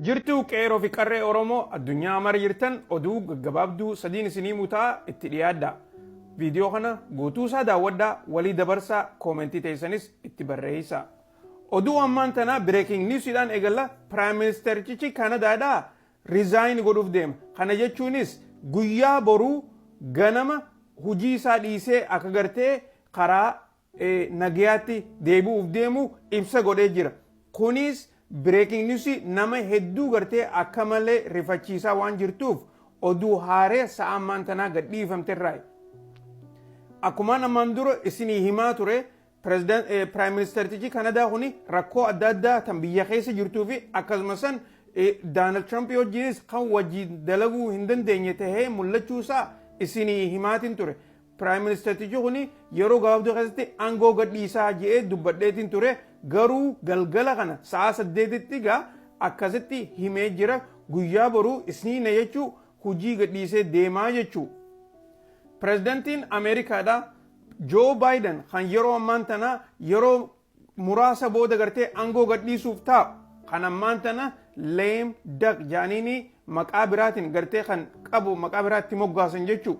Jirtuu qeeroo fi qarree Oromoo addunyaa mara jirtan, oduu gaggabaabduu sadiin isinii mutaa, itti dhiyaadha. Viidiyoo kana guutuu isaa daawwadhaa, walii dabarsaa, koomentii teessanis itti barreessaa. Oduu ammaan tanaa breaking newsiidhaan eegalla. Prime Ministerichichi Kanadaadhaa resign godhuuf deema. Kana jechuunis guyyaa boruu ganama hojii isaa dhiisee akka gartee karaa nagayaatti deebi'uuf deemu ibsa godhee jira. Kunis breaking news nama hedduu gartee akka malee rifachiisaa waan jirtuuf oduu haaree sa'a ammaan tanaa gadhiifamterraa. Akkumaan ammaan dura isinii himaa ture, Prime Ministerichi Kanadaa kuni rakkoo adda addaa tan biyya keessa jirtuu fi akkasumas san Donald Trump wajjinis kan wajjin dalaguu hin dandeenye tahee mul'achuusaa isinii himaatiin ture. Prime Ministerichi kuni yeroo gabaabduu keessatti aangoo gadhiisaa jedhee dubbadheetiin ture, garuu galgala kana sa'a 8tti gaa akkasitti himee jira, guyyaa boruu isniina jechuu hojii gadhiisee deemaa jechuu. Pireezidantiin Ameerikaadhaa Joe Biden kan yeroo ammaan tana yeroo muraasa booda gartee aangoo gadhiisuuf taa'u, kan ammaan tana lame duck jaaniini maqaa biraatiin gartee kan qabu maqaa biraatti moggaasan jechuu,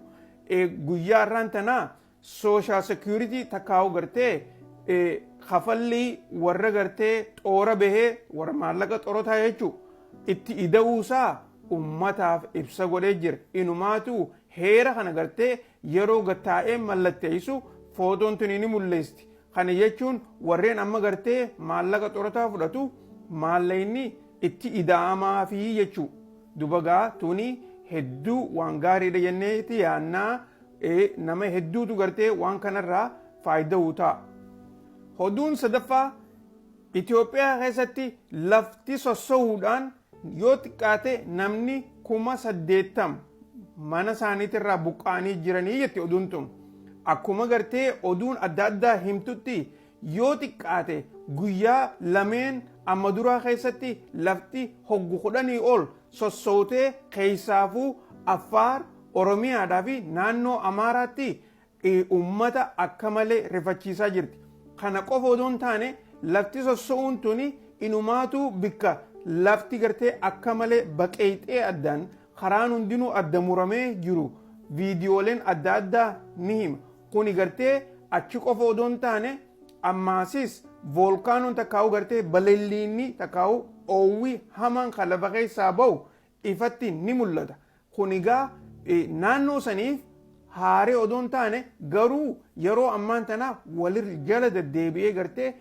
guyyaa har'aan tanaa Social Security takkaa'u gartee kafallii warra gartee xoora bahee, warra maallaqa xorotaa jechuu, itti ida'uusaa ummataaf ibsa godhee jira. Inumaatu heera kana gartee yeroo gattaa'ee mallatteessu footoon tuni ni mul'eesti. Kana jechuun warreen amma gartee maallaqa xorotaa fudhatu maallaqni itti ida'amaa fi jechuu. Dubagaa tuni hedduu waan gaariidha jenneeti yaannaa, nama hedduutu gartee waan kanarraa faayidaa ta'a. Oduun sadaffaa, Itoophiyaa keessatti lafti sossowuudhaan yoo xiqqaate namni 80,000 mana isaaniitirraa buqqa'anii jiranii jetti oduun tun. Akkuma gartee oduun adda addaa himtutti, yoo xiqqaate guyyaa lameen amma duraa keessatti lafti hoggu 10 ol sossowtee, keessaafuu Affaar, Oromiyaadhaa fi naannoo Amaaraatti ummata akka malee rifachiisaa jirti. Kana qofa odoo hin taane, lafti sossowuun tuni inumaatu bikka lafti gartee akka malee baqeexee addaan karaan hundinuu adda muramee jiru viidiyooleen adda addaa ni hima. Kuni gartee achi qofa odoo hin taane, ammaasis voolkaanoon takkaa'u gartee balaliinni takkaa'u oowwi hamaan kan lafa keessaa bahu ifatti ni mul'ata. Kun egaa naannoo saniif haaree odoo hin taane, garuu yeroo ammaan tana walir jala deddeebi'ee gartee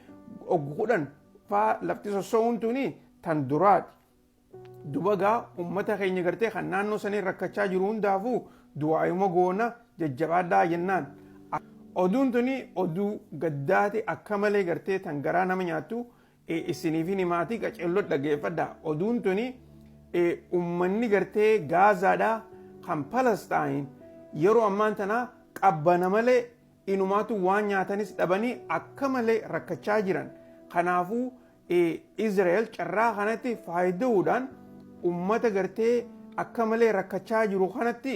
oggu 10 faa lafti sossowuun tuni tan duraati. Dubagaa ummata keenya gartee kan naannoo sanii rakkachaa jiru hundaafuu du'aayuma goona, jajjabaadhaa jennaan. Oduun tuni oduu gaddaati, akka malee gartee tan garaa nama nyaattu isiniif hin himaatii qaceelloo dhaggeeffadha. Oduun tuni ummanni gartee Gaazaadhaa kan Palestaayin yeroo ammaan tana qabbana malee inumaatu waan nyaatanis dhabanii akka malee rakkachaa jiran. Kanaafuu Israa'el carraa kanatti faayida'uudhaan ummata gartee akka malee rakkachaa jiru kanatti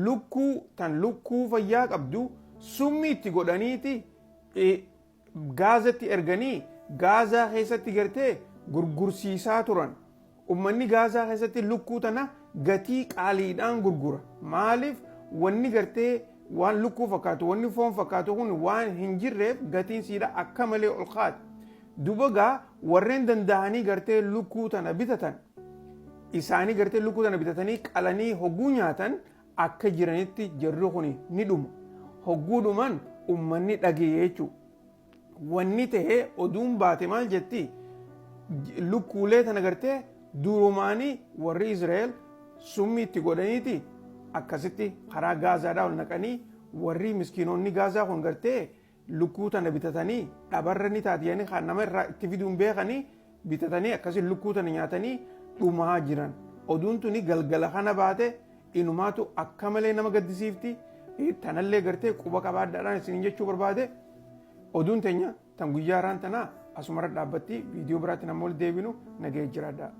lukkuu tan lukkuu fayyaa qabdu summii itti godhaniiti Gaazatti erganii Gaazaa keessatti gartee gurgursiisaa turan. Ummanni Gaazaa keessatti lukkuu tana gatii qaaliidhaan gurgura. Maaliif? Wanni gartee waan lukkuu fakkaatu, wanni foon fakkaatu kun waan hin jirreef gatiin siidha akka malee ol kaati. Duba gaa warreen danda'anii gartee lukkuu tana bitatan isaanii gartee lukkuu tana bitatanii qalanii hogguu nyaatan akka jiranitti jarri kun ni dhuma. Hogguu dhuman ummanni dhagaye jechuudha. Wanni ta'ee oduun baate maal jetti? Lukkuulee tana gartee durumaanii warri Israa'el summii itti godhaniiti akkasitti karaa Gaazaadhaa ol naqanii, warri miskiinonni Gaazaa kun gartee lukkuu tana bitatanii dhabarra ni taati jedhanii kan nama irraa itti fiduun beekanii bitatanii akkasii lukkuu tana nyaatanii dhumaa jiran. Oduun tuni galgala kana baate, inumaatu akka malee nama gaddisiifti. Tanallee gartee quba qabaadhaadhaan isiniin jechuu barbaade. Oduun teenya tan guyyaa har'aan tanaa asumarra dhaabbatti. Viidiyoo biraatti nama wal deebinu, nagaya jiraadhaa.